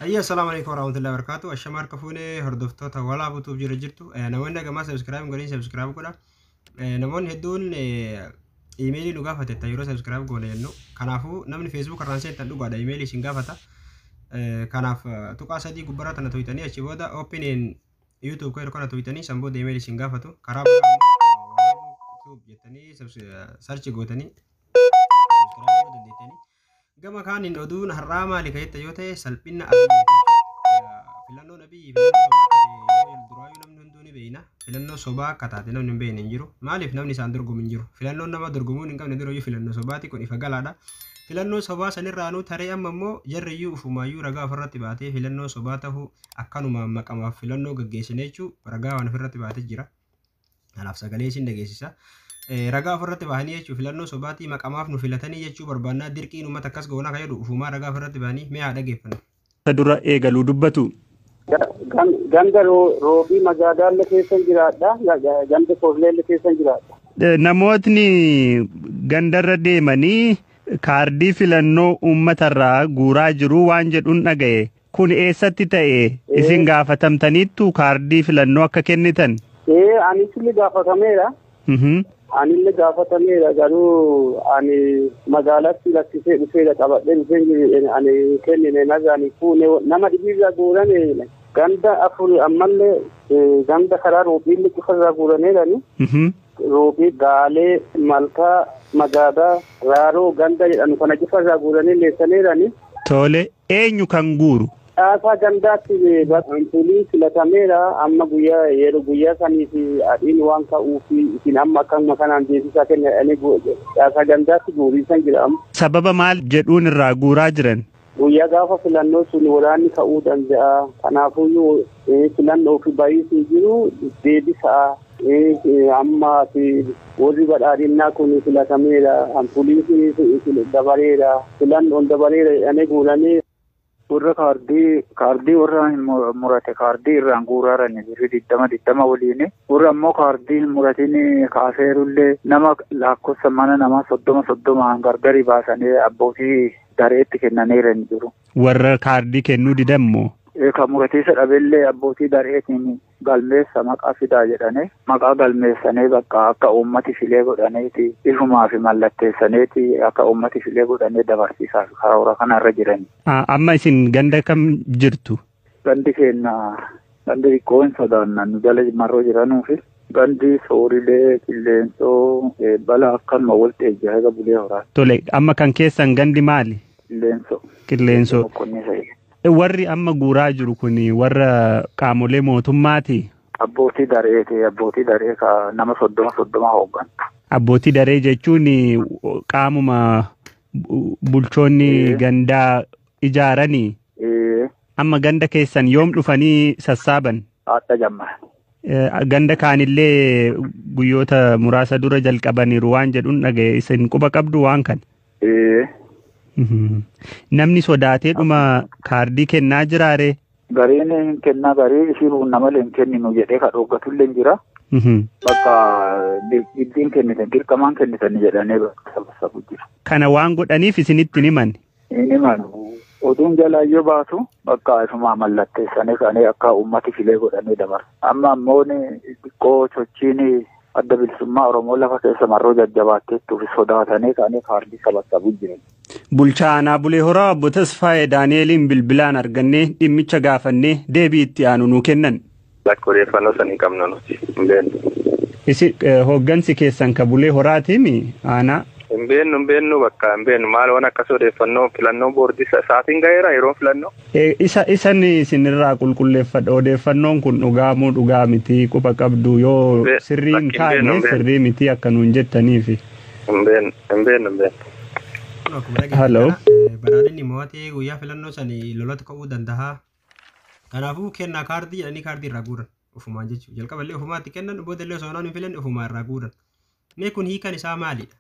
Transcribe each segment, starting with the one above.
Ayya, assalaamu alaikum warahmatullahi wabarakatuh. Ashama harka fuunee hordoftoota walaa butuuf jira jirtu. Namoonni hagamaa subscribe godhin subscribe godha. Namoonni hedduun iimeelii nu gaafatetta yeroo subscribe goone jennu. Kanaafuu namni Facebook irraan seentan dhugaadha, iimeelii isin gaafata. Kanaaf tuqaa sadii gubbarraa tana tuqxanii achi booda open in YouTube kan kana tuqxanii san booda iimeelii isin gaafatu. Karaa biraa immoo walaa butuuf jettanii search gootanii subscribe godhuu dandeettanii. Gama kaaniin oduun har'aa maali kan jette yoo ta'e, salphina Abiyyi jechuudha. Filannoon Abiyyi filannoo sobaa akka ta'e yeroo duraayyuu namni hunduu ni beekna. Filannoo sobaa akka taate namni hin beekne hin jiru. Maaliif? Namni isaan dorgomu hin jiru. Filannoon nama dorgomuun hin qabne durayyuu filannoo sobaati, kun ifa galaadha. Filannoo sobaa sanirraanuu taree amma immoo jarriyyuu ufumaayyuu ragaa ofirratti baatee filannoo sobaa ta'uu akkanumaan maqamaaf filannoo gaggeessine jechuu ragaa waan ofirratti baatee jira. Kanaaf sagalee isin dhageessisa. Ragaa ofirratti bahanii jechuun filannoo sobaatii maqamaaf nu filatanii jechuu barbaannaa, dirqiin uummata akkas goonaa kan jedhu ufumaa ragaa ofirratti bahanii mee haa dhageeffannu. Dura eegaluu dubbatu. Ganda Roobii magaalaa keessa jiraadha. Ganda Koofleelle keessa jiraadha. Namootni gandarra deemanii kaardii filannoo uummatarraa guuraa jiru waan jedhuun dhaga'e. Kun eessatti ta'e? Isin gaafatamtaniittu kaardii filannoo akka kennitan? Ee, anis illee gaafatameera. Anillee gaafatameera, garuu ani magaalatti lakkisee dhufeera, qabadhee dhufee ani kennine nagaan fuune nama dhibiirraa guurame. Ganda afur ammallee ganda karaa Roobiillee cufarraa guuraneerani. Roobii, Gaalee, Malkaa, Magaadaa, Raaroo ganda jedhamu kana cufarraa guuranii leessaneerani. Tole, eenyu kan guuru? Caasaa gandaatti ampuulii filatameera. Amma guyyaa yeroo guyyaa sanii fi adiin waan ka'uuf isin amma akkuma kanaan deebisaa kenna jedhanii caasaa gandaatti guuriisan jira amma. Sababa maal jedhuun irraa guuraa jiran? Guyyaa gaafa filannoo sun waraanni ka'uu danda'a. Kanaafuyyuu filannoo fi baay'isii jiru deebisaa. Amma warri badhaadhinnaa kun filatameera. Ampuuliin dabareera. Filannoon dabareera jedhanii guuranii. Warra kaardii warra hin murate kaardii irraan guuraaran birrii 20 20 waliin, warra ammoo kaardii hin muratin kaaseerullee nama lakkoofsa mana namaa 30 30 gargari baasanii abbootii dareetti kennaniiran jiru. Warra kaardii kennuu didammoo? Kan muratiisa dhabeellee abbootii dareetiin galmeessa maqaa fidaa jedhanii maqaa galmeessanii bakka akka uummati filee godhaniiti ifumaa fi mallatteessaniiti akka uummati filee godhanii dabarsiisaaf karoora kanarra jiran. Amma isin ganda kam jirtu? Gandi keenya gandi xiqqoo hin sodaanna nu jala marroo jiranuufi gandi Soorilee, Qilleensoo, Bala akkanuma walitti ejjaa eega Bulee Horaa. Tole, amma kan keessan gandi maali? Qilleensoo. Qilleensoo. Boqqonnii sa'i. Warri amma guuraa jiru kun warra qaamolee mootummaati? Abbootii dareeti, abbootii daree ka nama 30 30 hooggantu. Abbootii daree jechuun qaamuma bulchoonni gandaa ijaaranii? Amma ganda keessan yoom dhufanii sassaaban? Haadha jamma. Ganda kaanillee guyyoota muraasa dura jalqabaniiru waan jedhuun dhaga'e, isin quba qabdu waan kana? Namni sodaatee dhuma kaardii kennaa jiraaree? Gariin hin kennaa, garii isii malee hin kenninu jedhee ka dhooggatullee hin jira. Bakka giddiin kennitan, dirqamaan kennitan jedhanii bakka sabasabu jira. Kana waan godhaniif isinitti hin himan? Hin himan. Oduun jalaa yoo baatu bakka ifumaa mallatteessanii ka'anii akka uummati filee godhanii dabarsu. Amma ammoo xiqqoo sochiin Adda Bilisummaa Oromoo lafa keessa marroo jajjabaatteettuuf sodaatanii ka'anii kaardii sabasabu jiran. Bulchaa aanaa Bulee Horaa Obbo Tasfaayee Daani'eliin bilbilaan argannee dhimmicha gaafannee deebii itti aanu nuu kennan. Lakka, odeeffannoo sanii qabna, nuti hin beeknu. Isin hooggansi keessan ka Bulee Horaatiimi aanaa? Hin beeknu, hin beeknu, bakka hin beeknu. Maal waan akkas odeeffannoo filannoo boordii sa'aatiin ga'eera yeroo filannoo. Isa isan isinirraa qulqulleeffadha, odeeffannoon kun dhugaa moo dhugaa miti, quba qabdu yoo sirrii hin taane sirrii miti akka nuun jettaniifi. Hin beeknu, hin beeknu, hin beeknu. Akkuma Hello. dhageeffatan badhaadhinni mo'atee guyyaa filannoo sanii lolatu ka'uu danda'a. Kanaafuu kennaa kaardii jedhanii kaardii irraa guuran ofumaan jechuudha. Jalqaba illee ofumaatti kennan, booda illee osoo hin filanne ofumaa irraa guuran. Mee kun hiikan isaa maalidha?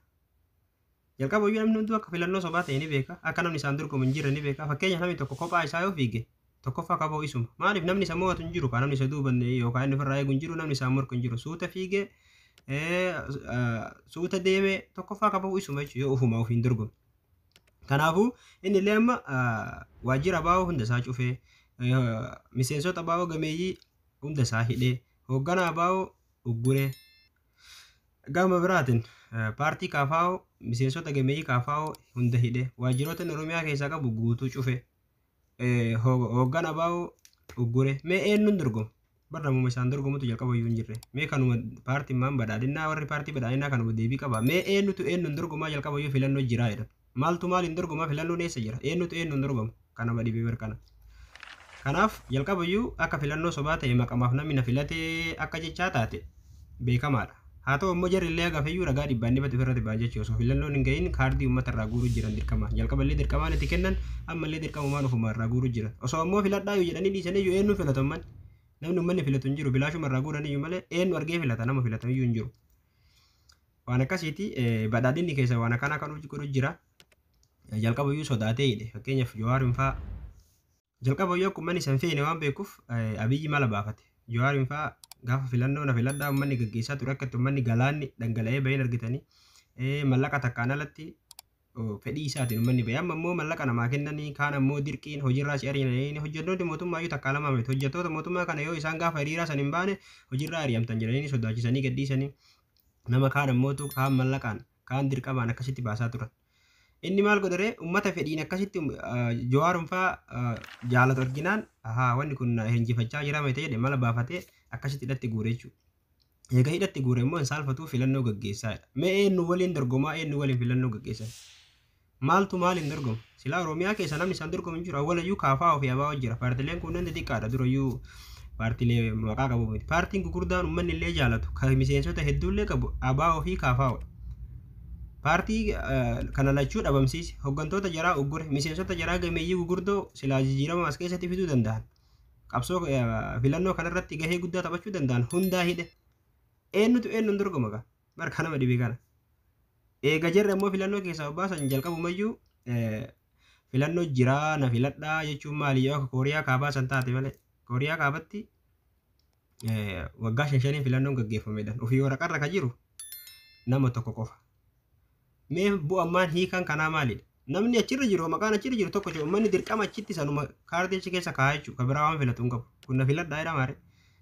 Jalqaba iyyuu namni hunduu akka filannoo sobaa ta'e ni beeka. Akka namni isaan dorgomu hin jirre ni beeka. Fakkeenyaaf namni tokko kophaa isaa yoo fiige tokkoffaa qaboo isuma. Maaliif? Namni isa mo'atu hin jiru, kan namni isa duuban yookaan inni ofirraa eegu hin jiru, namni isaan morku hin jiru. Suuta fiigee, suuta deemee tokkoffaa qaboo isuma jechuudha yoo ofumaa ofiin dorgome. Kanaafuu inni illee amma waajjira ABO hunda isaa cufee, miseensota ABO gameeyyii hunda isaa hidhee, hoogganaa ABO ugguree, gama biraatiin paartii KFO miseensota gameeyyii KFO hunda hidhee, waajjiroota Oromiyaa keessaa qabu guutuu cufee, hoogganaa ABO ugguree, mee eenyuun dorgoma? Barnamuma isaan dorgomutu jalqaba iyyuu hin jirre. Mee kanuma paartiin maan badhaadhinnaa warri paartii badhaadhinnaa kanuma deebii qaba. Mee eenyutu eenyuun dorgomaa jalqaba iyyuu filannoo jiraa jedhan. Maaltu maaliin dorgomaa filannoon eessa jira? Eenyutu eenyuun dorgoma? Kanuma dhibee barkana. Kanaaf jalqaba iyyuu akka filannoo sobaa ta'e maqamaaf namni na filatee akka jechaa taate beekamaadha. Haa ta'u immoo jarri illee gaafayyuu ragaa dhibbaan dhibbatti ofirratti ba'an jechuudha. Osoo filannoon hin gahin kaardii uummata irraa guuruu jiran dirqama. Jalqaba illee dirqamaan itti kennan amma illee dirqamumaan ofuma irraa guuruu jiran. Osoo ammoo filadhaa yoo jedhanii dhiisanii iyyuu eenyuun filatu amman? Namni uummanni filatu hin jiru. Bilaashuma irraa guuran iyyuu malee eenyu argee filata nama filatu iyyuu hin jiru. Waan akkasiiti badhaadhinni keessa waan akkanaa kan godhu jira. Jalqaba iyyuu sodaatee hidhe. Fakkeenyaaf Jawaariin fa'aa jalqaba iyyuu akka uummanni san feene waan beekuuf Abiyyi mala baafate. Jawaariin fa'aa gaafa filannoo na filadhaa uummanni gaggeessaa ture akka itti uummanni galaanni dhangala'ee baheen argitanii mallaqa takkaan alatti fedhii isaatiin uummanni bahe. Amma immoo mallaqa namaa kennanii kaan ammoo dirqiin hojiirraa si ari'anii hojjettoonni mootummaa iyyuu takkaa lama miti. Hojjettoota mootummaa kana yoo isaan gaafa hiriiraa san hin baane hojiirraa ari'amtan jedhanii sodaachisanii gadhiisanii nama kaan ammootu kaan mallaqaan kaan dirqamaan akkasitti baasaa turan. Inni maal godharee uummata fedhiin akkasitti Jawaarun fa'aa jaalatu arginaan ahaa wanni kun hinjifachaa jira miti jedhe mala baafatee akkasitti hidhatti guure jechuudha. Egaa hidhatti guure immoo hin saalfatuu filannoo gaggeessaa jedha. Mee eenyu waliin dorgomaa eenyu waliin filannoo gaggeessan? Maaltu maaliin dorgoma? Silaa Oromiyaa keessa namni isaan dorgomu hin jiru. Awwalayyuu KFO fi ABO jira. Paartileen kunneen xixiqqaadha durayyuu paartilee maqaa qabu miti. Paartiin gurguddaan uummanni illee jaalatu kan miseensota hedduullee qabu ABO fi KFO. Paartii kana lachuu dhabamsiise hooggantoota jaraa uggure miseensota jaraa gameeyyii gurguddoo silaa jijjiirama as keessatti fiduu danda'an. Qabsoo filannoo kanarratti gahee guddaa taphachuu danda'an hundaa hidhe. Eenyutu eenyuun dorgoma gaa? Barka nama dhibee kana. Eega jarri ammoo filannoo keessaa baasan jalqabumayyuu filannoo jiraa na filadhaa jechuun maali yoo akka Kooriyaa kaabaa san taate malee. Kooriyaa kaabatti waggaa 5-5 filannoon gaggeeffamedha. Ofii waraqarra ka jiru nama tokko qofa. Mee bu'ammaan hiikan kanaa maalidha? Namni achirra jiru maqaan achirra jiru tokko jiru uummanni dirqama achitti sanuma kaardii achi keessa kaa'aa jechuudha. Ka biraa waan filatu hin qabu. Kun na filadhaa jedha maare.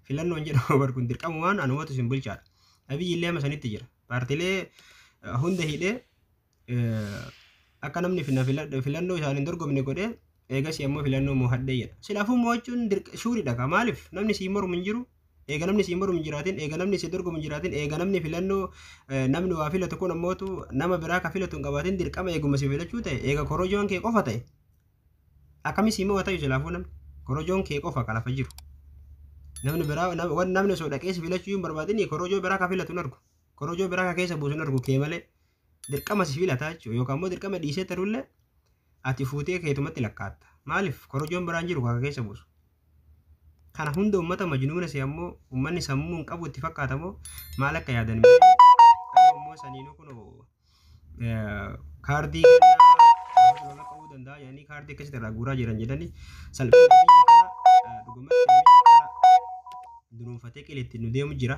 Filannoon jedhamu bar kun dirqamumaan anumatu isin bulchaadha. Abiyyi illee amma sanitti jira. Paartilee hunda hidhee akka namni filannoo isaan hin dorgomne godhee eegas ammoo filannoo mo'adhee jedha. Silaafuu mo'achuun shuuridha kaa maaliif namni siin mormu hin jiru. Eega namni siin mormu hin jiraatin, eega namni si dorgomu hin jiraatin, eega namni filannoo namni waa filatu kun ammootu nama biraa ka filatu hin qabaatin dirqama eeguma si filachuu ta'e eega korojoon kee qofa ta'e. Akkami sii mo'ata silaafuu namni korojoon kee qofa ka lafa jiru. Namni biraa namni osoo dhaqee si filachuu hin barbaadin korojoo biraa ka filatu hin argu. Korojoo biraa ka keessa buusu hin argu kee malee dirqama si filata jechuudha yookaan immoo dirqama dhiisee tarullee ati fuutee keetumatti lakkaatta. Maaliif korojoon biraan jiru ka keessa buusu. Kana hunda uummata majnuuna si ammoo uummanni sammuu hin qabu itti fakkaatamoo maal akka yaadan ammoo saniinuu kun kaardii kennaa lola qabuu danda'a jedhanii kaardii akkasitti irraa guuraa jiran jedhanii salphina biyya kana dhugumatti namichi karaa dunuunfatee qileetti nu deemu jira.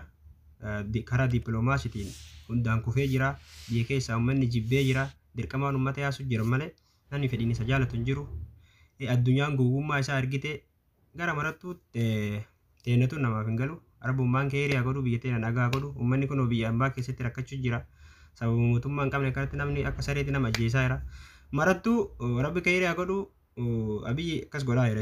Karaa dippiloomaasiitiin hundaan kufee jira. Biyya keessaa uummanni jibbee jira. Dirqamaan uummata yaasu jira malee namni fedhiin isa jaalatu hin jiru. Addunyaan gowwummaa isaa argite gara marattuu teenatu namaaf hin galu. Arbummaan kee hiriyaa godhu biyya teena nagaa godhu. Uummanni kun biyya ambaa keessatti rakkachuu jira. Sababa mootummaa hin qabne kanatti namni akka sareetti nama ajjeesaa jira. Marattuu rabbi kee hiriyaa godhu Abiyyi akkas godhaa jira.